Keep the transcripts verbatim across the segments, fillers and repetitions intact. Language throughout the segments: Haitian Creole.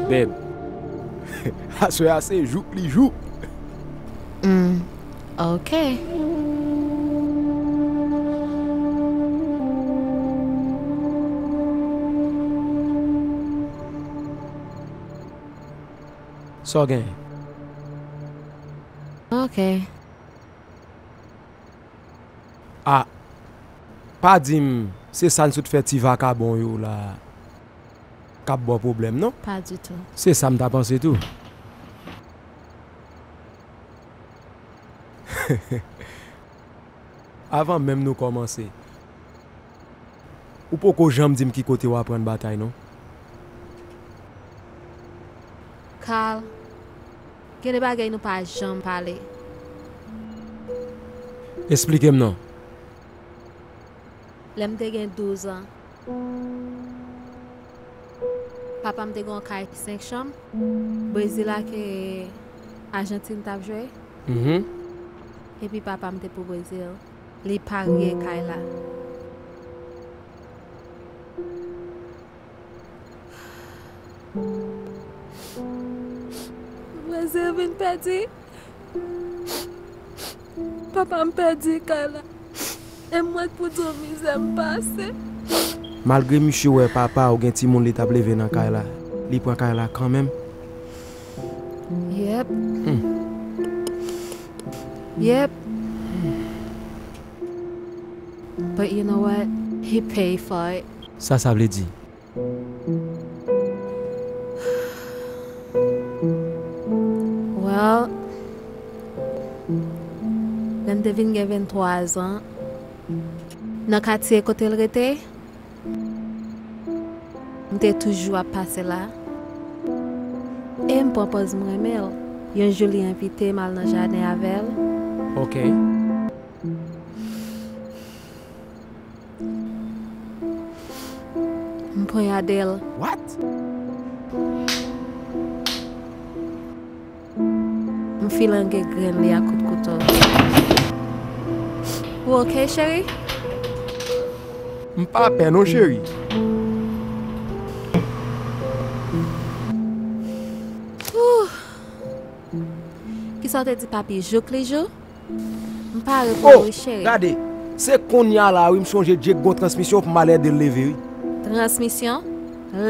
Beb, aswè a se jouk li jouk. Mm, ok. Sa w genyen? Ok. Ah, pa di m se sa n sot fè ti vakabon yo la k ap ba w pwoblèm non. Pa ditou. Se sa m ta panse tou. Avan menm nou kòmanse, ou poko janm di m ki kote w aprann batay non. Carl, gen de bagay nou pa janm pale. Esplike m non. Lè m te gen douz an, papa m te gen yon kay senk chanm Brezil la ke Ajantin t ap jwe. Mhm. Epi papa m te pou Brezil. Li parye kay la. Brezil vin pèdi. Papa m pèdi kay la. E mwen k pou di w mizè m pase. Malgre misye wè papa ou gen timoun li t ap leve nan kay la, li pran kay la kanmenm. Yep. Yep. But you know what? He paid for it. Sa sa vle di? Well, lè m te vin gen venntwa zan, nan katye kote l rete, m te toujou ap pase la. E m pran pòz m renmen l. Yon jou li envite m al nan jaden avè l. Ok. M ponyade l. What? M filange grenn li ak kout kouto. Ou ok, cheri? M pa pè non, cheri. Kisa w te di papi jouk li jou? M pare pou ou, wi, cheri. Gade, se konnya la wi m sonje Jake gon transmisyon pou m al ede l leve, wi. Transmisyon?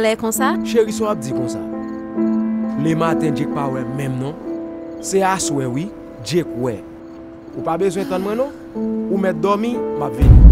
Lè konsa? Cheri, sa w ap di konsa? Lematen Jake pa wè menm non. Se aswè, wi, Jake wè. Ou pa bezwen tann mwen non. Ou mèt dòmi, m ap vini.